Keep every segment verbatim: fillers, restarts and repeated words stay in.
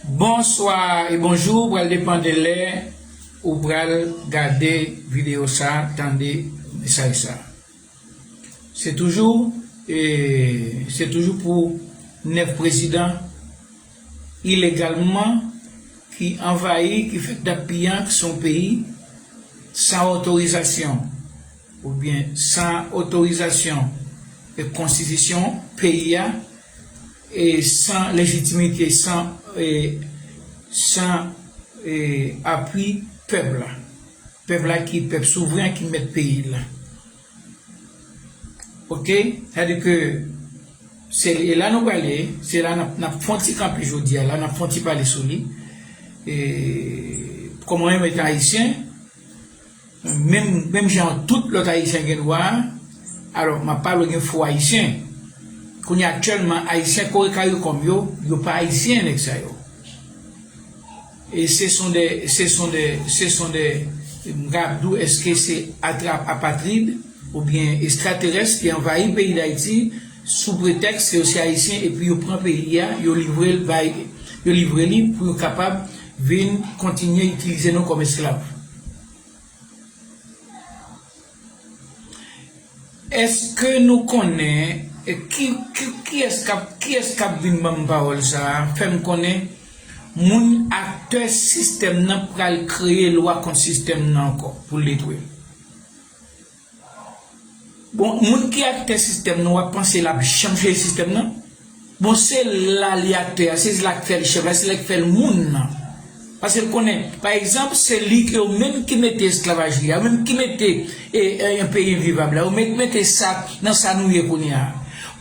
Bonswa e bonjou, pral depann de lè ou pral gade videyo sa, tande mesaj sa. Se toujou, e, se toujou pou nèf prezidan ilegalman ki anvayi, ki fè dap piyan, ki se yon peyi san otorizasyon, oubyen san otorizasyon e konstitisyon peyi a, e san lejitimite, san, e, san, e, apui pèp la. Pèp la ki pèp souvren ki mèt peyi la. Oke? Sa di ke se e la nou prale, se la n ap, n ap fè yon ti kanpe jodi a la, n ap fè yon ti pale sou li. E, kòman mwen menm etan ayisyen, menm, menm jan tout lòt ayisyen gen dwa, alò, m ap pale gen fo ayisyen. Kounye a aktyèlman, ayisyen kore karikòm yo, yo pa ayisyen nèg sa yo. E se son de, se son de, se son de, m ka ap di w, èske se atra-, apatrid oubyen estraterès ki anvayi peyi Dayiti sou pretèks ke yo se ayisyen epi yo pran peyi a, yo livre l bay, yo livre li pou yo kapab vin kontinye itilize nou kòm esklav. Èske nou konnen, e, ki, ki, kiyès k ap, kiyès k ap vin ban m pawòl sa a, fè m konnen moun aktè sistèm nan pral kreye lwa kont sistèm nan ankò pou l detwi l? Bon, moun ki aktè sistèm nan, w ap panse l ap janm chanje sistèm nan? Bon, se la li aktè a, se la k fè l chèf la, se la k fè l moun nan. Paske l konnen, pa egzanp, se li ke yo menm ki mete esklavaj li a, yo menm ki mete, e, e, yon peyi envivab la, yo menm ki mete sa nan sa nou ye kounye a.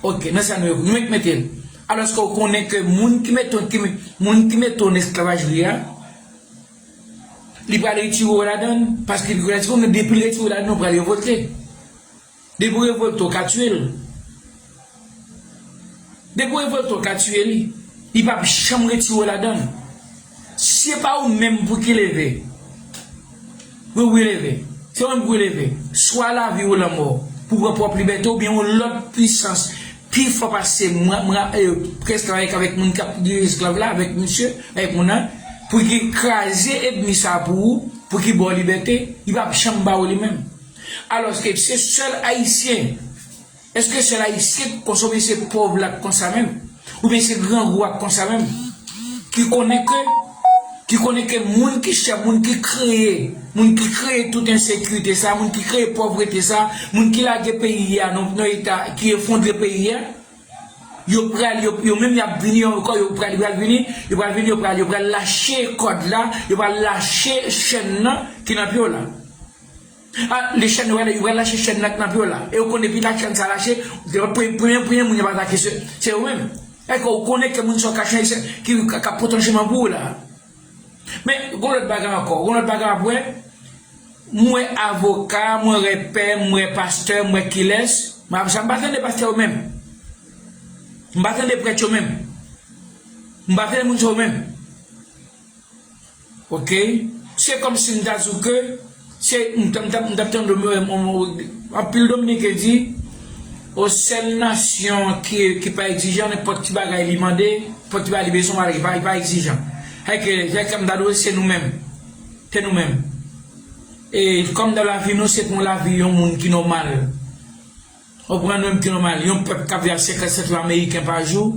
Oke, nan sa nou ye, yo menm ki mete l. Alòske w konnen ke moun ki mete, ki, moun ki mete w nan esklavaj li a, li pral retire w ladan l, paske li konnen depi l retire w ladan l, ou pral revolte. Depi w revolte, w ka tiye l. Depi w revolte, w ka tiye li. Li p ap janm retire w ladan l. Se pa ou menm pou ki leve. Wi, wi, leve. Se ou menm pou leve. Swa lavi ou lanmò. Pou pran pwòp libète w, oubyen yon lòt pwisans pi fò pase mwen, mwen, e, preske avèk, avèk moun k ap dirije esklav la, avèk misye, avèk moun nan, pou ki kraze ènmi sa pou ou, pou ki ba w libète, li p ap janm ba w li menm. Alòske se sèl Ayisyen, èske sèl Ayisyen k konsome se pòv la k konsa menm? Oubyen se grangou a k konsa menm? Ki konnen ke, ki konnen ke moun ki chèf, moun ki kreye, moun ki kreye tout ensekirite sa, moun ki kreye pòvrete sa, moun ki lage peyi a nan, nan eta ki efondre peyi a, yo pral, yo, yo menm y ap vini ankò, yo pral, yo pral vini, yo pral vini, yo pral, yo pral lache kòd la, yo pral lache chèn nan ki nan pye w la. A, le chèn yo pral, yo pral lache chèn nan k nan pye w la. E yo konnen depi la chèn sa lache, premye, premye, premye moun yo pral atake se, se yo menm. Èske ou konnen ke moun sa yo ka chanje, ki, ka, ka potansyèlman pou ou la? Men, gon lòt bagay ankò, gon lòt bagay apre, m wè avoka, m wè pè, m wè pastè, m wè kilès, m ap, sa m pa tande pastè yo menm. M pa tande prèt yo menm. M pa tande moun sa yo menm. Oke? Se kòmsi m ta di w ke se, m t ap, m t ap, m t ap tande, m, m, m, anpil Dominiken di, o, sèl nasyon ki, ki pa egzijan, nenpòt ki bagay li mande, nenpòt ki bagay li bezwen, li pa, li pa egzijan. Sa ke, sa ke m ta di w, se nou menm. Se nou menm. E kòm nan lavi nou, se pou yon lavi yon moun ki nòmal. Ou konprann menm ki nòmal, yon pèp k ap viv ak senkannsèt dola ameriken pa jou,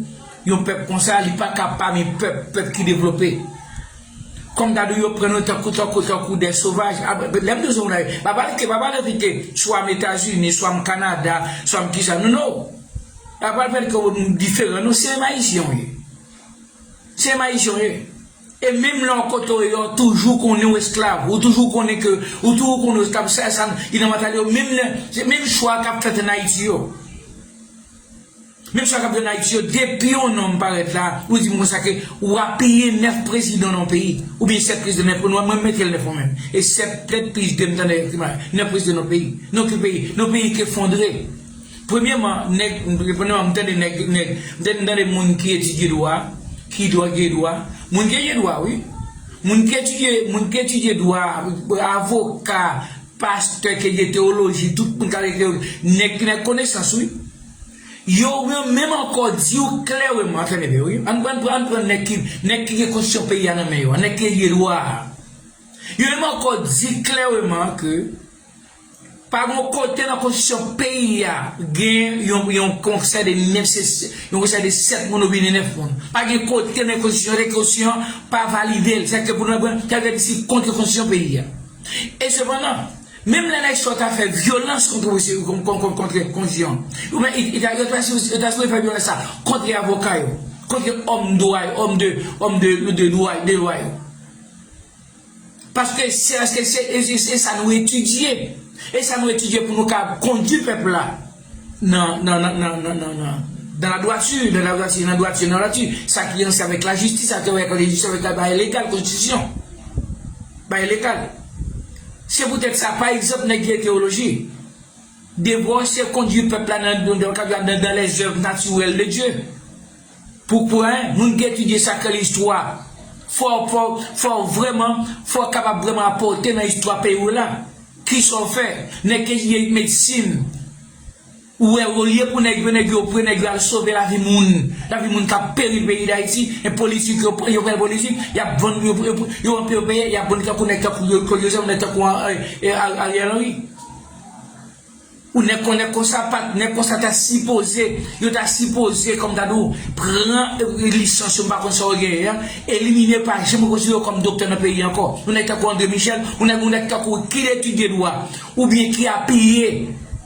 yon pèp konsa, li pa ka pami pèp, pèp ki devlope. Kòm ta di w yo pran nou tankou, tankou, tankou de sovaj. A, lè m di w sovaj, pa pale ke, pa pale ke swa m Etazini, swa m Kanada, swa m kisa. Non, non. Pa pale ke m diferan. Non, se menm Ayisyen w ye. Se menm Ayisyen w ye. E menm lè w kote w ye, ou toujou konnen w esklav. Ou toujou konnen ke, ou toujou konnen w esklav. Sa, sa, li nan mantalite w. Menm lè, se menm chwa k ap fèt ann Ayiti yo. Menm chwa k ap fèt ann Ayiti yo, depi yon nonm parèt la, ou di m konsa ke w ap peye nèf prezidan nan yon peyi. Oubyen sèt prezidan, nèf, mwen, mwen mete l nèf mwen menm. E sèt, petèt plis de m tande, nèf prezidan nan yon peyi. Nan ki peyi? Nan yon peyi ki efondre. Premyèman, nèg, premyèman, m tande nèg, nèg, m tande, m tande moun ki etidye dwa, ki dwa, ki dwa. Moun ki etidye dwa, wi. Moun ki etidye, moun ki etidye dwa, avoka, pastè, ki etidye teyoloji, tout moun ki etidye teyoloji, nèg ki gen konesans, wi. Yo menm ankò di w klèreman, tande byen wi, ann pran, ann pran nèg ki, nèg ki gen konstitisyon peyi a nan men yo, nèg ki gen dwa a. Yo menm ankò di klèreman ke pa gen kote nan konstitisyon peyi a gen yon, yon konsèy de nèf, se, yon konsèy de sèt moun oubyen de nèf moun. Pa gen kote nan konstitisyon, konstitisyon an pa valide l. Sèke pou nou pran, sa vle di se kont konstitisyon peyi a. E sepandan, menm lè nèg sa yo ta fè vyolans kont, kont, kont, kont konstitisyon, ou men, yo ta, yo ta sipoze fè vyolans sa kont avoka yo, kont òm dwa yo, òm de, òm de, de dwa, de lwa yo. Paske se, paske se, e, e, e sa nou etidye. E sa nou etidye pou nou ka kondui pèp la nan, nan, nan, nan, nan, nan, nan, dans la droiture, dans la droiture, dans la droiture, dans la droiture. Sa ki ansanm avèk lajistis, sa ki avèk lajistis, avèk bagay legal, konstitisyon. Bagay legal. Se poutèt sa, pa egzanp, nèg ki gen teyoloji, devwa w se kondui pèp la nan, nan, nan, dans les œuvres naturelles de Dieu. Pou, pou, en, moun ki etidye sa k rele istwa, fò, fò, fò w vrèman, fò w kapab vrèman apòte nan istwa peyi w la. Kisa w fè? Nèg ki etidye medsin, ou wè, olye pou nèg yo, nèg yo pre, nèg yo al sove lavi moun, lavi moun k ap peri peyi Dayiti, e politik yo, yo fè politik, y ap vann, yo, yo, yo, yo, yo peye, y ap vann tankou nèg tankou yo, yo, yo, nèg tankou, eh, eh, Ariel Henry. Ou nèg kon, nèg konsa pa t, nèg konsa ta sipoze, yo ta sipoze, kòm ta di w, pran, eh, lisans yo, m pa konn sa yo genyen an, elimine, pa janm rekonsidere yo kòm doktè nan peyi a ankò. Yon nèg tankou André Michel, yon nèg, yon nèg tankou ki etidye dwa, oubyen ki apiye,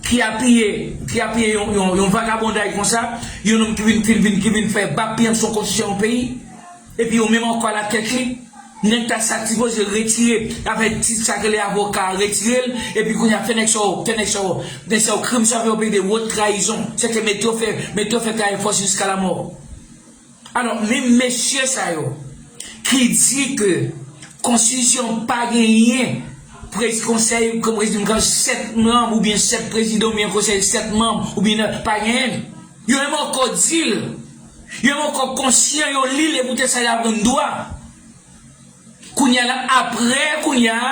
ki apiye, ki apiye yon, yon, yon vagabondaj konsa, yon nonm ki vin, vin, vin, ki vin fè bab pyann sou konstitisyon yon peyi. Epi yo menm ankò alatèt li, nèg ta sa t sipoze retire, avèk tit sa k rele avoka a, retire l, epi kounye a fè nèg sa yo, fè nèg sa yo, nèg sa yo krim sa yo peye de wot trayizon. Se te mete yo fè, mete yo fè travay fòs jiska lamò. Alò, menm mesye sa yo ki di ke konstitisyon pa genyen prez-, konsèy, kòm prezidan, sèt manm oubyen sèt prezidan oubyen konsèy sèt manm oubyen pa genyen l. Yo menm ankò di l. Yo menm ankò konsyan, yo li l, e poutèt sa y aprann dwa. Kounye a la, apre, kounye a,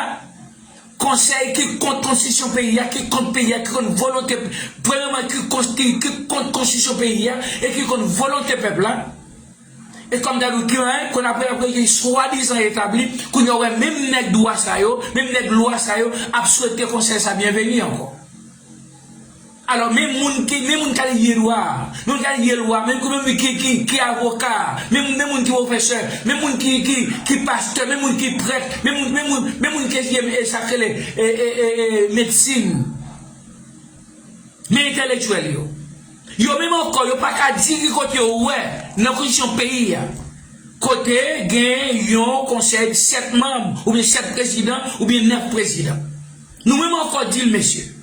konsèy ki kont konstitisyon peyi a, ki kont peyi a, ki kont volonte, premyèman, ki kont, ki, ki kont konstitisyon peyi a, e ki kont volonte pèp la. E kòm ta di w ki, en, konn apre, apre, ki swadizan etabli, kounye a, w wè menm nèg dwa sa yo, menm nèg lwa sa yo, ap swete konsèy sa byenveni ankò. Alò, men moun ki, men moun k al etidye dwa a, men moun k al etidye lwa, men moun ki, ki, ki avoka, men, men moun ki pwofesè, men moun ki, ki, ki pastè, men moun ki prèt, men moun, men moun, men moun ki etidye, e, sa k rele, e, e, e, e, medsin. Men entèlektyèl yo. Yo menm ankò, yo pa ka di ki kote yo wè nan konstitisyon peyi a, kote gen yon konsèy sèt manm, oubyen sèt prezidan, oubyen nèf prezidan. Nou menm ankò di l, mesye.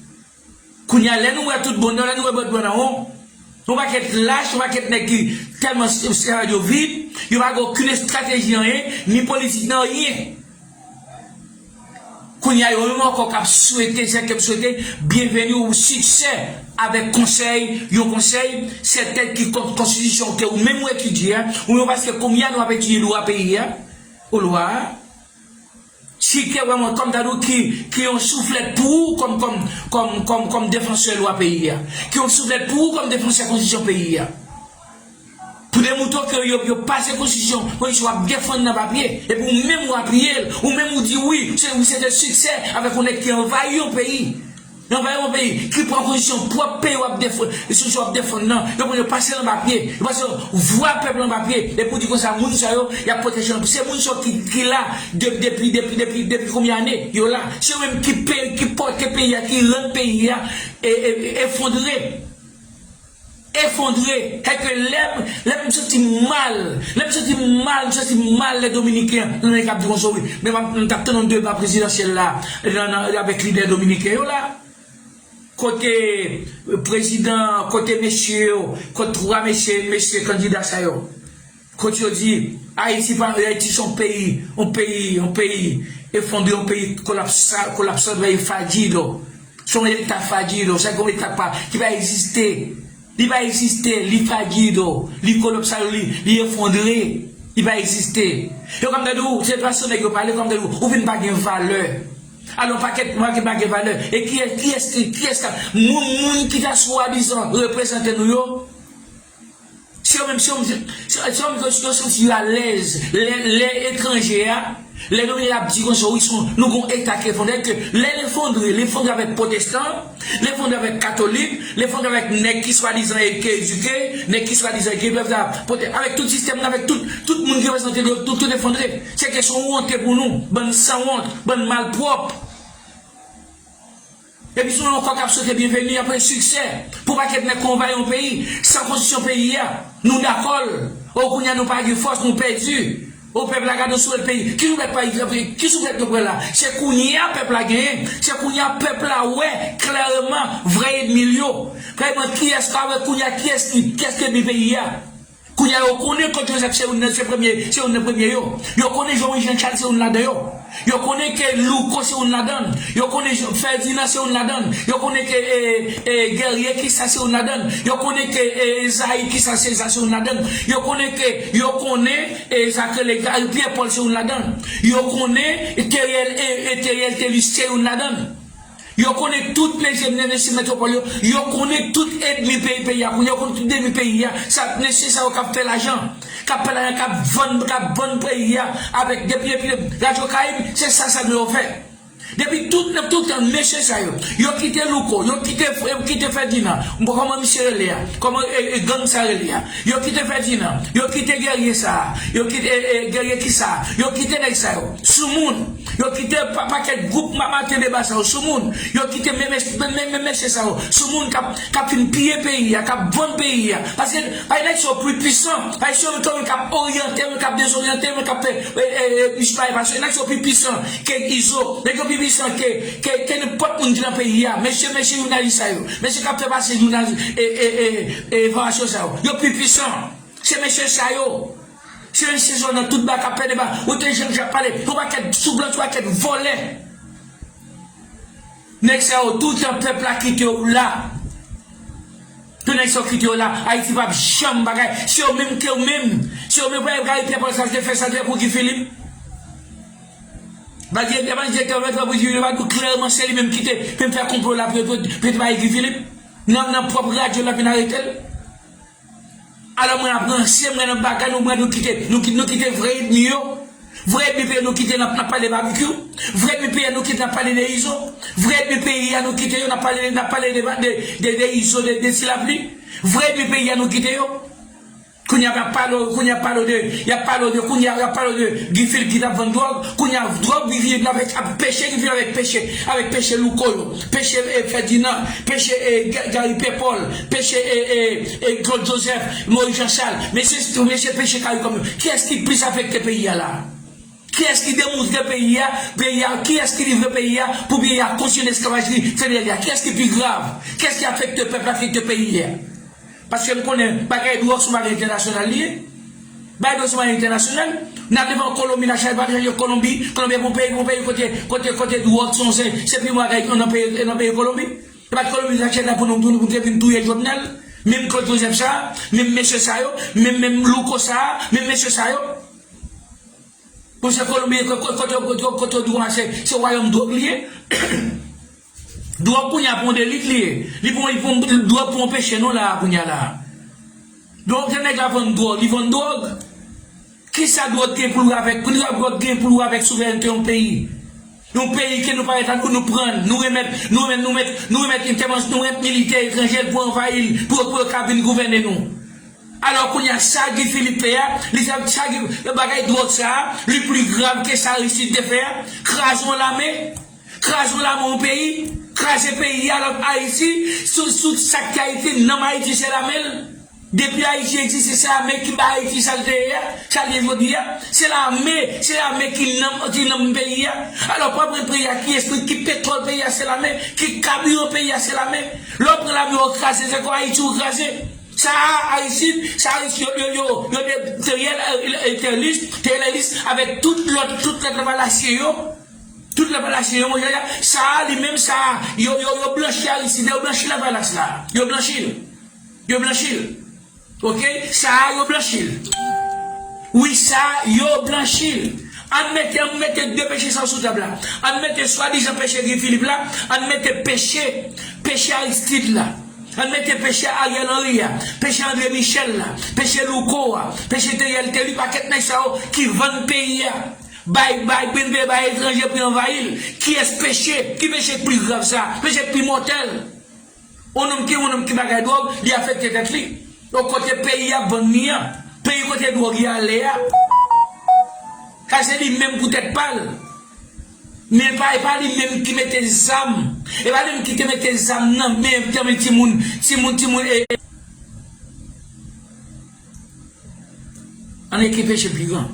Kounye a, lè nou wè tout bon nan, lè nou wè bòt bò nan won, yon pakèt lach, yon pakèt nèg ki tèlman s-, s-, yo vid, yo pa gen okenn estrateji anyen, ni politik nan anyen. Kounye a, yo menm ankò k ap swete, se ke m swete, byenveni ou siksè avèk konsèy, yon konsèy, se tèt ki kon-, konstitisyon ke ou menm ou etidye a, ou menm paske kounye a nou ap etidye dwa peyi a, ou lwa a. Si ke vrèman, kòm ta di w, ki, ki yon souflèt pou ou kòm, kòm, kòm, kòm, kòm defansè lwa peyi a. Ki yon souflèt pou ou kòm defansè konstitisyon peyi a. Pou demoutre ke yo, yo pase konstitisyon, konstitisyon w ap defann nan papye. Epi ou menm ou apiye l, ou menm ou di wi, se, wi, se te siksè avèk yon nèg ki anvayi yon peyi. Anvayi yon peyi, ki pran konstitisyon pwòp peyi w ap defann, konstitisyon w ap defann nan, yo pran yo pase nan papye, yo pase vwa pèp lan papye, epi w di konsa moun sa yo, y ap pwoteje nan, se moun sa yo ki, ki la de-, depi, depi, depi, depi konbyen ane yo la? Se yo menm ki pe-, ki pote peyi a, ki rann peyi a e, e, e, efondre. Efondre. Sèke lè, lè m santi m mal, lè m santi m mal, m santi m mal lè Dominiken, nan nèg ap di konsa wi. Men m ap, m t ap tann yon deba prezidansyèl la, nan, nan, avèk lidè dominiken yo la. Kote prezidan, kote mesye yo, kote twa mesye, mesye kandida sa yo. Kote yo di, Ayiti pa, Ayiti se yon peyi, yon peyi, yon peyi efondre, yon peyi kolapsa-, kolapsan, yon peyi fadido. Se yon leta fadido, se yon leta pa, ki pa egziste. Li pa egziste, li fadido, li kolapsa, li, li efondre, li pa egziste. Yo kòm ta di w, se fason nèg yo pale, kòm ta di w, ou vin pa gen valè. Alò, pakèt, pakèt pa gen valè. E kiyès, kiyès, kiyès ka, moun, moun ki ta swadizan reprezante nou yo, yo menm, se yo menm, se yo menm, yo santi yo alèz lè, lè etranje a, lè Dominik ap di konsa, wi, se nou gon eta k efondre, ke lè l efondre, l efondre avèk pwotestan, l efondre avèk katolik, l efondre avèk nèg ki swadizan e-, ki edike, nèg ki swadizan ki pèp la, pote-, avèk tout sistèm nan, avèk tout, tout moun ki reprezante yo, tout, tout efondre. Se kesyon wonte pou nou, bann sanwont, bann malpwòp. Epi se yon kò k ap swete byenveni apre siksè pou pakèt nèg konvayi yon peyi san konstitisyon peyi a. Nou dakò l. O, kounye a nou pa gen fòs, nou pèdi. O, pèp la gade sou peyi. Ki souflèt pa, ki souflèt yo pran la? Se kounye a pèp la genyen. Se kounye a pèp la wè klèman vrè ènmi l yo. Klèman kiyès ka wè kounye a kiyès ki, kiyès ki ènmi peyi a. Kounye a yo konnen Claude Joseph se youn nan, se premye, se youn nan premye yo. Yo konnen Jean Marie Jean Charles se youn ladan yo. Yo konnen ke Louko se youn ladan l. Yo konnen Jean Ferdinand se youn ladan l. Yo konnen ke e, e, Guerrier Kissa se youn ladan l. Yo konnen ke e, Zaï Kissa se, sa se youn ladan l. Yo konnen ke, yo konnen e, sa k rele Gary Pierre Paul se youn ladan l. Yo konnen Theriel, e, e, Theriel Thelus se youn ladan l. Yo konnen tout mesye, mesye metwopòl yo. Yo konnen tout ènmi peyi, peyi a. Yo konnen tout ènmi peyi a. Sa, mesye sa yo k ap fè lajan. K ap fè lajan, k ap vann, k ap vann peyi a. Avèk depi, depi, Radio Caraïbe, se sa, sa yo fè. Depi tout, tout tan, mesye sa yo. Yo kite Louko, yo kite, yo kite Ferdinand. Bon, kòman misye rele a? Kòman e, e, gang sa rele a? Yo kite Ferdinand, yo kite Guerrier sa, yo kite e, e, Guerrier Kissa, yo kite nèg sa yo. Soumoun, yo kite pa, pakèt gwoup ma, maten deba sa yo. Soumoun, yo kite men, men, men, men, men mesye sa yo. Soumoun k ap, k ap fin piye peyi a, k ap vann peyi a. Paske, bay nèg sa yo pli pwisan. Bay se yo menm k ap oryante, menm k ap dezoryante, menm k ap fè, e, e, e, dispare. Paske nèg sa yo pli pwisan ke Izo. Nèg yo pli pwisan ke, ke, ke nenpòt moun ki nan peyi a. Mesye, mesye jounalis sa yo. Mesye k ap fè pase jounalis, e, e, e, e, enfòmasyon sa yo. Yo pli pwisan. Se mesye sa yo. Se mesye sa yo nan tout ba k ap fè deba. Ou te janm jan pale. Yon pakèt soublan, yon pakèt vòlè. Nèg sa yo, toutan pèp la kite yo la. Tout nèg sa yo kite yo la. Ayiti p ap janm bagay. Se yo menm ke yo menm. Se yo menm, pa Gary Pierre Paul sa te fè, sa te fè pou Guy Philippe. Ba direktè, ba direktè, ba direktè, ba direktè, ba di klèman se li menm ki te, ki te fè konplo la pou, pou, pou te bay Guy Philippe. Nan, nan pwòp radyo l ap vin arete l. Alò mwen ap ranse mwen nan bagay nou, mwen nou kite, nou ki-, nou kite vrè ènmi yo. Vrè ènmi peyi nou kite n ap, n ap pale babikyou. Vrè ènmi peyi a nou kite n ap pale de Izo. Vrè ènmi peyi a nou kite yo, n ap pale, n ap pale de, de, de, de Izo, de, de Ti Lapli. Vrè ènmi peyi a nou kite yo. Kounye a y ap pale, kounye a y ap pale de, y ap pale de, kounye a y ap pale de Guy Philippe ki t ap vann dwòg, kounye a dwòg Guy Philippe la ap peche Guy Philippe avèk peche, avèk peche Louko yo, peche, e, Ferdinand, peche, e, Ga-, Gary Pierre Paul, peche, e, e, e, Claude Joseph, Moïse Jean Charles, mesye, mesye peche CARICOM yo. Kiyès ki plis afekte peyi a la? Kiyès ki demoute peyi a, peyi a, kiyès ki livre peyi a pou peyi a kontinye esklavaj li federal li a? Kiyès ki pi grav? Kiyès ki afekte pèp la, afekte peyi a? Paske m konnen bagay dwòg se yon bagay entènasyonal li ye. Bagay dwòg se yon bagay entènasyonal. N a devan Kolonbi, n a chache bagay Kolonbi, Kolonbi pou peyi, pou peyi kote, kote, kote dwòg se, se pi bagay nan peyi, nan peyi Kolonbi. E pa t Kolonbi sa chèt la pou nou, pou nou, pou nou te vin touye Jovenel. Menm Claude Joseph sa, menm mesye sa yo, menm, menm Louko sa, menm mesye sa yo. Pou se Kolonbi, ko-, ko-, kote, kote, kote dwòg se, se wayòm dwòg li ye. Dwòg kounye a pou yon delit li ye. Li pou, li pou, dwòg pou yon peche nou la, kounye a la. Donk, lè nèg la vann dwòg, li vann dwòg. Kisa dwòg gen pou l wè avèk, kisa dwòg gen pou l wè avèk souverènte yon peyi? Yon peyi ke nou pa reta, nou, nou pran, nou remèt, nou remèt, nou remèt, nou remèt entèvansyon, nou remèt militè etranje pou anvayi l, pou, pou yo ka vin gouvène nou. Alò kounye a, sa Guy Philippe fè a, li fè sa Guy, bagay dwòg sa a, li pli grav ke sa Aristide te fè a. Kraze yon lame, kraze yon lame yon peyi, kraze peyi a, lòt Ayiti, sou, sou sa k te Ayiti, nanm Ayiti se lame l. Depi Ayiti egziste, se lame ki ba Ayiti sa l te ye a, sa l ye jodi a. Se lame, se lame ki nanm, ki nanm peyi a. Alò, pou w pran peyi a, ki espri, ki petwòl peyi a, se lame, ki kabiran peyi a, se lame. Lè w pran lame, w kraze, se kon Ayiti w kraze. Sa a, Aristide, sa a, Aristide, yo, yo, yo, yo te, te reyèl, e, e, te lis, te reyèlis avèk tout lòt, tout lòt lavalasyen yo. Tout lavalasyen yo, monchè, sa a, li menm, sa a, yo, yo, yo blanchi Aristide, yo blanchi lavalas la. Yo blanchi l. Yo blanchi l. Oke? Sa a, yo blanchi l. Wi, sa a, yo blanchi l. Ann mete, ann mete de peche sa yo sou tab la. Ann mete swadizan peche Guy Philippe la. Ann mete peche, peche Aristide la. Ann mete peche Ariel Henry a, peche André Michel la, peche Louko a, peche Teriel Telly, pakèt nèg sa yo ki vann peyi a. Bay, bay, bay etranje pou yo anvayi l. Kiyès peche? Ki peche k pi grav sa? Peche k pi mòtèl? Yon nonm ki, yon nonm ki bagay dwòg, li afekte tèt li. Yon kote peyi ap vann li an, peyi kote dwòg yo ale a. Sa se li menm pou tèt pa l. Men pa, e pa li menm ki mete zam. E pa li menm ki te mete zam nan men, nan men timoun, timoun, timoun, e, e. Ann eke peche pi gran.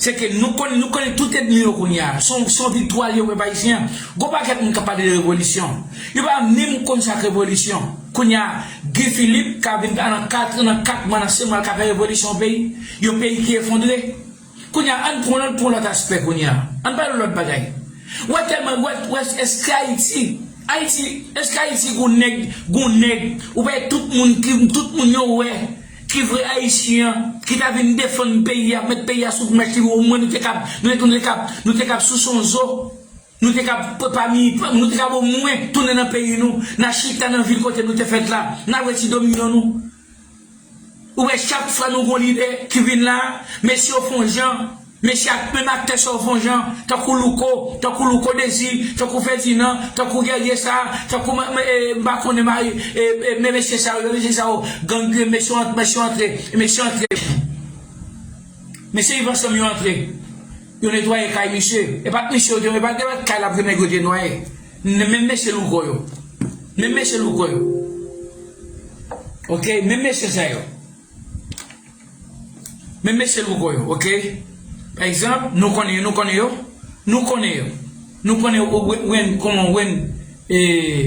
Se ke nou konn, nou konnen tout ènmi yo kounye a. Se yon, se yon viktwa l ye, pèp ayisyen. Gon pakèt moun k ap pale de revolisyon. Yo pa menm konn sa k revolisyon. Kounye a, Guy Philippe ka vin nan kat, nan kat mwa, nan senk mwa, l ka fè revolisyon yon peyi. Yon peyi ki efondre. Kounye a, ann pran, ann pran lòt aspè kounye a. Ann pale lòt bagay. Ou wè tèlman, ou wè, ou wè, èske Ayiti, Ayiti, èske Ayiti gon nèg, gon nèg, ou wè tout moun ki, tout moun yo wè, ki vre ayisyen an, ki ta vin defann peyi a, met peyi a sou mèch li, omwen nou te kab, nou te, nou te kab, nou te kab souse yon zo, nou te kab, pami, nou te kab omwen tounen nan peyi nou, n a chita nan vil kote nou te fèt la, n a wè ti domino nou. Ou wè chak fwa nou gon lidè ki vin la, mesye yo fè yon jan, mesye ak menm aktè sa yo fè yon jan, tankou Louko, tankou Louko Désir, tankou Ferdinand, tankou Guerrier sa, tankou m, m, e, m pa konnen Marie, e, e, men mesye sa yo, mesye sa yo, gang yo, mesye yo ant-, mesye yo antre, mesye yo antre. Mesye Yves ansanm yo antre. Yo netwaye kay misye. E pa t misye yo te, e pa t, e pa t kay la pou nèg yo te netwaye. N-, menm mesye Louko yo. Menm mesye Louko yo. Ok, menm mesye sa yo. Menm mesye Louko yo, ok? Pa egzanp, nou konnen yo, nou konnen yo. Nou konnen yo. Nou konnen yo, Wen-, Wen-, kòman Wen-, e,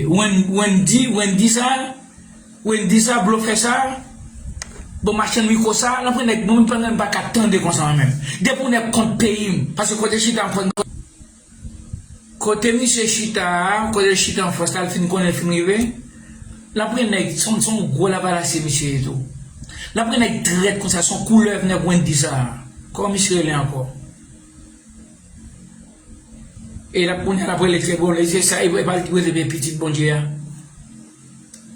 Wen-, Wendy, Wendy sa, Wendy sa, blofè sa, bon, machann mikwo sa, l ap pran nèg, mwen menm pandan m pa ka tande konsa mwen menm. Depi yon nèg kont peyi m, paske kote chita m fò n Kote misye chita a, kote l chita an fòs la, l fin konnen l fin rive, l ap gen nèg, se yon, se yon gwo lavalasye misye ye tou. L ap gen nèg trèt konsa, se yon koulèv nèg Wendy sa a. Kòman misye rele ankò? E l ap kounye a l ap rele trè bon, se sa, e pa l ki rele pitit Bondye a.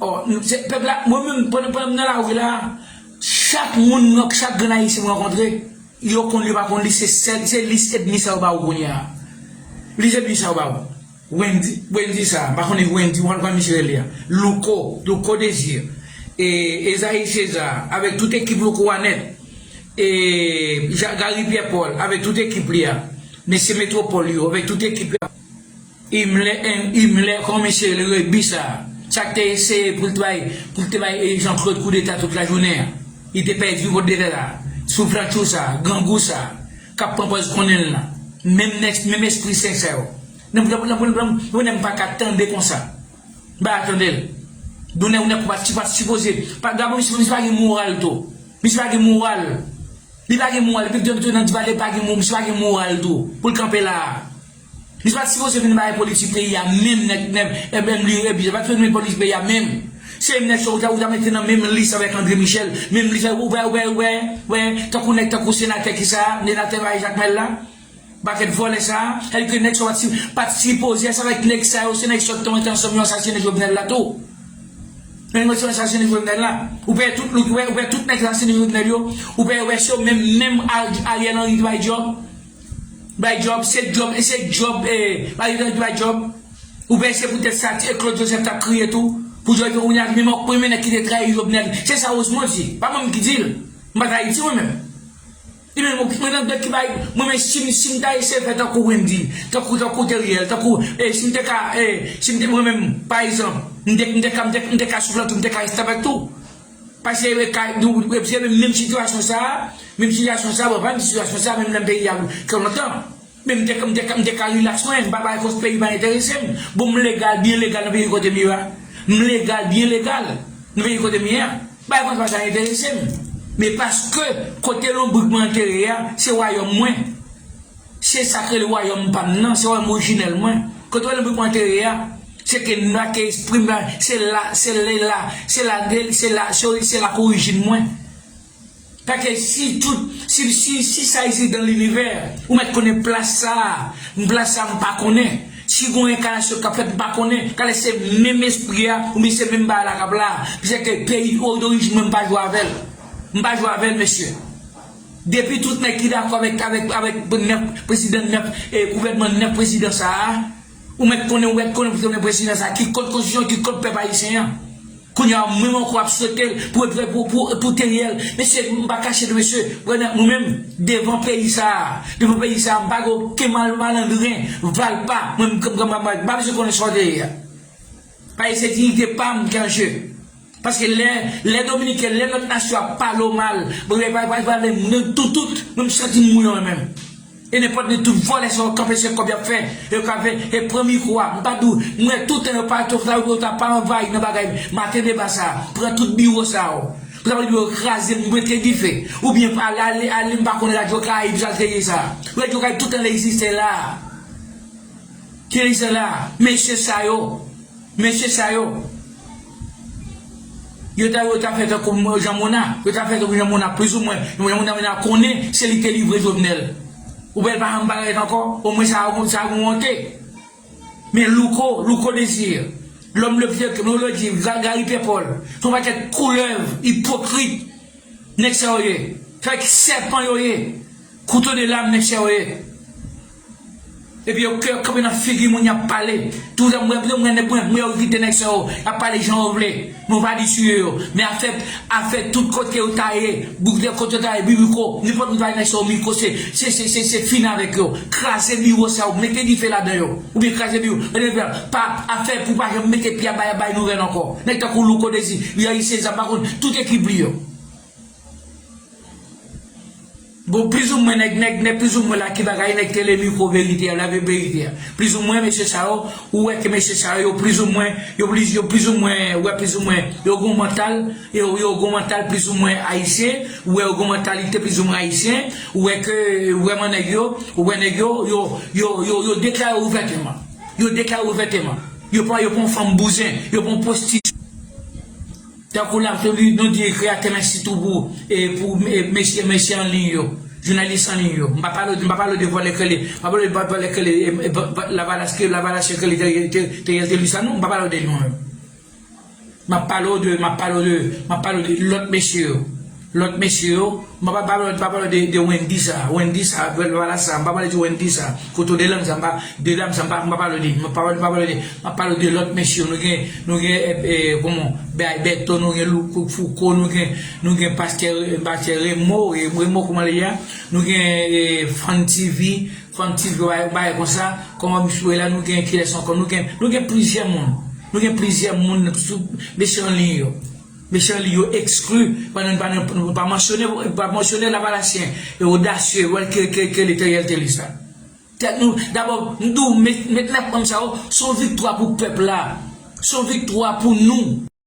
Ò, nou, se, pèp la, mwen menm, pandan, pandan m nan lari la, chak moun, chak grenn ayisyen m rankontre, yo konn li, yo pa konn li, se sèl, se lis ènmi sa yo ba ou kounye a. Lis ènmi sa yo ba ou. Wendy, Wendy sa, m pa konnen Wendy, w konn kòman misye rele a. Louko, Louko Désir, e, Esaïe César, avèk tout ekip Louko a nèt, e, Ja-, Gary Pierre Paul, avèk tout ekip li a. Mesye Metwopòl yo, avèk tout ekip la. Imlè, Imlè, kòman mesye rele, Rebi sa. Sa k te eseye pou l te bay, pou l te bay, e, Jean Claude koudeta tout lajounen an. Li te pèdi koudeta la. Souflantchou sa, grangou sa, k ap pran pòz konnen l lan. Menm nèg, menm espri senk sa yo. Nan, nan, nan, nan, nan, nan, m pa ka tande konsa. M pa ka tande l. Donnen ou nèg ou pa, pa sipoze. Pa, dabò, misye, misye pa gen moral tou. Misye pa gen moral. Li pa gen moral. Epi, depi nan di pale, pa gen mo-, misye pa gen moral tou. Pou l kanpe la a. Li pa t sipoze vin bay politik peyi a menm, nèg, nèg, M M li, epi li pa t sipoze vin politik peyi a menm. Se nèg sa ou ta, ou ta mete nan menm lis avèk André Michel, menm lis avèk, ou wè, ou wè, ou wè, ou wè, tankou nèg, tankou senatè ki sa, senatè Marie Jacmel la, pakèt vòlè sa, èske nèg sa pa t si, pa t sipoze, se avèk nèg sa yo, se nèg sa yo ki te mete ansanm yo asasinen Jovenel la tou. Nèg sa yo asasinen Jovenel la. Ou wè tout, ou wè, ou wè tout nèg asasinen Jovenel yo, ou wè, ou wè se yo menm, menm Ar-, Ariel Henry te bay djòb. Bay djòb, se djòb, e se djòb, e, bay djòb, bay djòb. Ou pèse poutèt sa, ti Claude Joseph t ap kriye tou. Pou Joseph Rougnard, menm ak premye nèg ki te trayi Jovenel. Se sa Rosemond di. Pa mwen ki di l. M pa t Ayiti, mwen menm. Li menm, mwen nan dòt ki bay, mwen menm, si m, si m ta eseye fè tankou Wendy, tankou, tankou Teriel, tankou, e, si m te ka, e, si m te, mwen menm, pa egzanp, m te, m te ka, m te, m te ka souflantchou, m te ka restavèk tou. Paske, e, ka, nou, e, se menm, menm sitiyasyon sa a, menm sitiyasyon sa a, bon, pa menm sitiyasyon sa a, menm lè m peyi a, ke lontan. Men m te, m te, m te ka rilaks mwen, m pa bay kòs peyi pa enterese m. Bon, m legal, byen legal nan peyi kote m ye a. M legal, byen legal nan peyi kote m ye a. Bay kòs pa sa enterese m. Men paske kote lonbrik mwen antere a, se wayòm mwen. Se sa k rele wayòm pa m nan, se wayòm orijinèl mwen. Kote w wè lonbrik mwen antere a, se ke m la, ke espri m la, se la, se lè la, se la, se la, se, se la k orijin mwen. Paske si tout, si, si, si sa egziste dans l'univers, ou mèt konnen plas sa a, plas sa a m pa konnen. Si gon enkanasyon k ap fèt, m pa konnen. Talè se menm espri a, oubyen se menm bagay la k ap la. Piske peyi o-, dorijin mwen, m pa jwe avè l. M pa jwe avè l, mesye. Depi tout nèg ki dakò avèk, avèk, avèk nèf prezidan, nèf, e, gouvènman nèf prezidan sa a, ou mèt konnen, ou mèt konnen pou se prezidan sa a, ki kont konstitisyon, ki kont pèp ayisyen an. Kounye a, mwen ankò ap swete l pou, pou, pou, pou, pou Teriel. Mesye, m pa kache nou, mesye. Premye, nou menm, devan peyi sa a, devan peyi sa a, m pa gen okenn mal, malandren, valpa, mwen, m, m, m, m, m pa bezwen konnen sa w te ye a. Paske se diyite pa m ki an je. Paske lè, lè Dominiken, lè lòt nasyon ap pale w mal, bon, pa, pa, pa, tout, tout, mwen, m santi m mouye mwen menm. E nenpòt de tout vòlè sa yo kanpe se kòb y ap fè. Yo ka fè, e pran mikwo a. M pa di w, m wè tout tan yo pa, yo ta, yo ta pa anvayi nan bagay maten deba sa a. Pran tout biwo sa yo. Pou sa vle di yo kraze, m mete dife. Oubyen ale, ale, ale, m pa konn Radyo Karayib, sa l te ye sa. Radyo Karayib tout tan l egziste la. Ki egziste la. Mesye sa yo. Mesye sa yo, yo ta, yo ta fè tankou Jean Mona. Yo ta fè tankou Jean Mona, plizoumwen. Jean Mona, Mona konnen se li te livre Jovenel. Ou wè l pa janm parèt ankò. Omwen sa a, sa a gon wonte. Men Louko, Louko Désir, l'homme le plus, nou di, Ga-, Gary Pierre-Paul. Se yon pakèt koulèv, ipokrit. Nèg sa yo ye. Se yon sèpan yo ye. Kouto de lam, nèg sa yo ye. Epi yo k-, kanpe nan figi moun y ap pale. Toutan mwen, mwen, mwen, mwen, mwen yo kite nèg sa yo. Y ap pale jan yo vle. Nou pa di tiye yo. Men afè, afè tout kote yo ta ye, bouk de kote yo ta ye, bibiko, nenpòt moun ta ye nèg sa yo, miko, se, se, se, se, se fin avèk yo. Kraze biwo sa yo, mete dife ladan yo. Oubyen kraze biwo. Mete dife. Pa afè pou pa janm mete pye a bay, bay nouvèl ankò. Nèg tankou Louko Désir, li ayisyen, sa pa konn tout ekip li yo. Bon, plizoumwen nèg, nèg, nèg plizoumwen la ki bagay, nèg tele mikwo verite a, lave verite a. Plizoumwen mesye sa yo, ou wè ke mesye sa yo, yo plizoumwen, yo pliz-, yo plizoumwen, ou wè plizoumwen, yo gon mantal, yo, yo gon mantal plizoumwen ayisyen, ou wè yo gon mantalite plizoumwen ayisyen, ou wè ke, ou wè man nèg yo, ou wè nèg yo, yo, yo, yo, yo deklare ouvèteman. Yo deklare ouvèteman. Yo pa, yo pa yon fanm bouzen, yo pa yon pwostitye. Tankou la, nou di kreyatè mèsi tou pou, e, pou, e, mesye, mesye an liy yo, jounalis an liy yo. M pa pale, m pa pale de vòlè k rele, m pa pale de vòlè k rele, e, e, vò-, vò-, Lavalas ke, Lavalas ke rele Teriel, Teriel Telus la, non, m pa pale de nou yo. M ap pale de, m ap pale de, m ap pale de lòt mesye yo. Lòt mesye yo, m pa, pa, pa, pa pale de, de Wendy sa, Wendy sa, Lavalas sa, m pa pale de Wendy sa, Koto de Lang sa, m pa, de Lang sa, m pa, m pa pale de, m pa, pa pale de, m ap pale de lòt mesye yo. Nou gen, nou gen, e, e, kòman, Be-, Beto, nou gen Louko Fouco, nou gen, nou gen pastè, pastè Remo, e, Remo, kòman li ye a? Nou gen, e, Fan T V, Fan T V, bagay, bagay konsa, kòman misye la, nou gen kilès ankò, nou gen, nou gen plizyè moun. Nou gen plizyè moun sou mesye an liy yo. Mesye an liy yo ekskli, pandan nou pa, nou pa mansyone, pa mansyone lavalasyen e odasye, wè ke, ke, ke Teriel Telus la. Tèt nou, dabò, m di w, met, met nèf manm sa yo, se yon viktwa pou pèp la. Se yon viktwa pou nou.